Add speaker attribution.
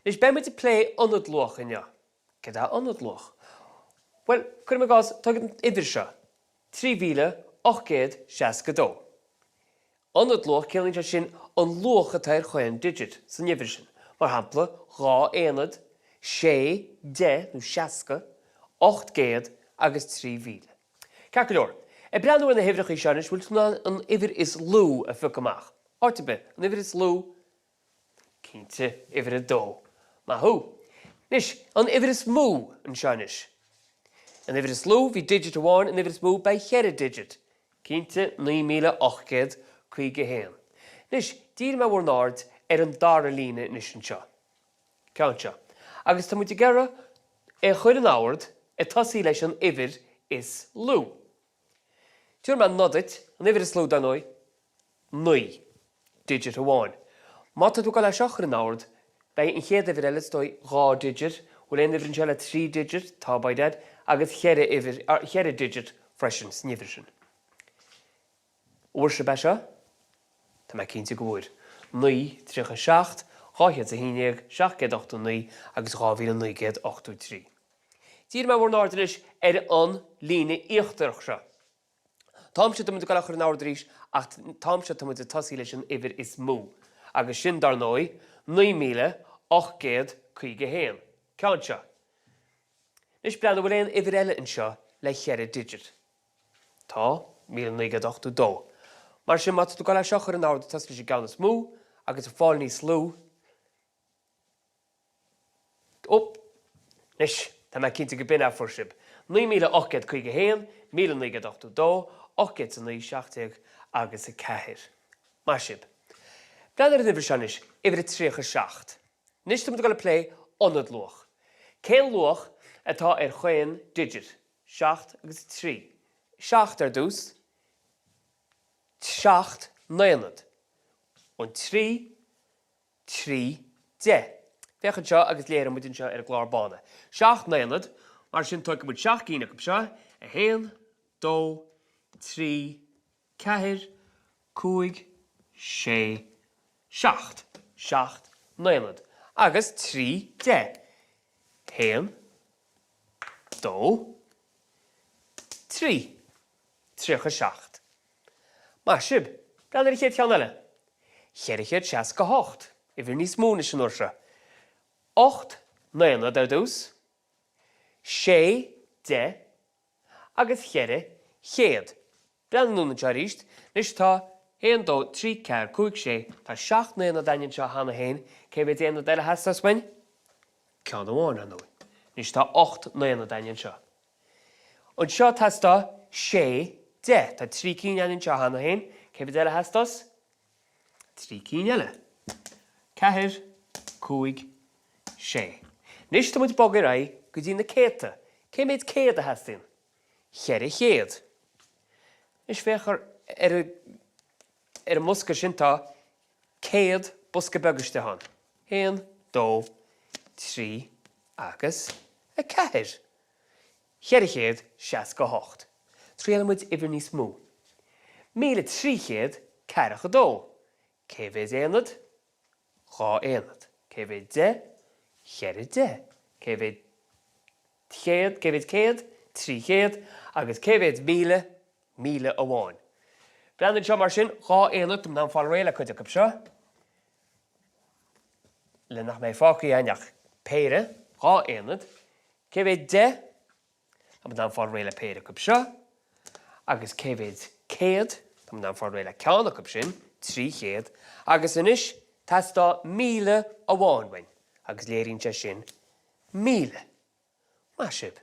Speaker 1: Anois, beidh muid ag plé ionadluach inniu. Céard é ionadluach? Bhuel, cuirim i gcás, tóg an uimhir seo, 3862. Ionadluach, ciallaíonn sé sin an luach atá ar chaon digit san uimhir sin. Mar shampla, 2 aonad, 6, 10 nó 60, 800 agus 3000. Ceart go leor, ag breathnú ar na huimhreacha seo anois, bhfuil tú in ann an uimhir is lú a phiocadh amach? Áit ar bith, an uimhir is lú? Cinnte, uimhir a dó. Maith thú. Anois, an uimhir is mó anseo anois. An uimhir is lú, bhí digit amháin, an uimhir is mó, beidh cheithre digit. Cinnte, 9851. Anois, díreoidh mé bhur n-aird ar an dara líne anois anseo. Ceann seo. Agus tá muid ag iarraidh é a chur in ord ag tosaí leis an uimhir is lú. Tabharfaidh mé nod duit, an uimhir is lú, dar ndóigh, 9, digit amháin. Má tá tú ag dul é seo a chur in ord, beidh an chéad uimhir eile, is dóigh, 2 digit, bhfuil aon uimhir anseo le 3 digit? Tá, by dad, agus cheithre uimhir, cheithre digit freisin san uimhir sin. Bhfuair sibh é seo? Tá mé cinnte go bhfuair. 9, 37, 211, 789 agus 2983. Díreoidh mé bhur n-aird anois ar an líne íochtarach seo. An t-am seo tá muid ag dul á chur in ord arís ach an t-am seo tá muid ag tosaí leis an uimhir is mó agus sin dar ndóigh 9851. Ceann seo. Anois breathnaigh bhfuil aon uimhir eile anseo le cheithre digit. Tá, 1982. Mar sin má tá tú ag dul é seo a chur in ord ag tosaí leis an gceann is mó agus ag fáil níos lú, Ó! Anois, tá mé cinnte go b'in é a fuair sibh. 9851, 1982, 809, 17 agus 4. Maith sibh. Breathnaigh ar an uimhir seo anois, uimhir a 37. Anois tá muid ag dul ag plé ionadluach. Cén luach atá ar chaon digit? 7 agus 3. 7 ar dtús, 7 n-aonad. An 3, 3, 10. Féach anseo agus léireoidh muid anseo ar an gclár bán é. 7 n-aonad, mar sin tógfaidh muid 7 gcinn acu seo, 1, 2, 3, 4, 5, 6, 7. 7 n-aonad. Agus 3 deich. 1, 2, 3. 37. Maith sibh! Breathnaigh ar an chéad cheann eile. 468. Uimhir níos mó anois an uair seo. 8 n-aonad ar dtús, 6 deich agus cheithre chéad. Breathnaigh anonn anseo arís. Anois tá 1, 2, 3, 4, 5, 6, tá 7 n-aonad againn anseo cheana féin. Cé mhéad aonad eile a theastós uainn? Ceann amháin, ar ndóigh. Anois tá 8 n-aonad againn anseo. Anseo teastóidh 6 deich. Tá 3 cinn againn anseo cheana féin. Cé mhéad eile a theastós? 3 cinn eile. 4, 5, 6. Anois tá muid ag bogadh ar aghaidh go dtí na céadta. Cé mhéad céad a theastaíonn? 400. Anois féach ar ar an mbosca sin tá 100 bosca beag istigh ann. 1, 2, 3 agus 4. 468. Triailfidh muid uimhir níos mó. 1342. Cé mhéad aonad? 2 aonad. Cé mhéad deich? Cheithre deich. Cé mhéad céad? Cé mhéad céad? 300. Agus cé mhéad míle? 1000 amháin. Breathnaigh anseo mar sin, 2 aonad, tá muid in ann fáil réidh le cuid acu seo, le nach mbeidh fágtha againn ach péire, 2 aonad. Cé mhéad deich? Tá muid in ann fáil réidh le péire acu seo. Agus cé mhéad céad? Tá muid in ann fáil réidh le ceann acu sin, 300. Agus anois, teastóidh 1000 amháin uainn, agus léiríonn sé sin 1000. Maith sibh!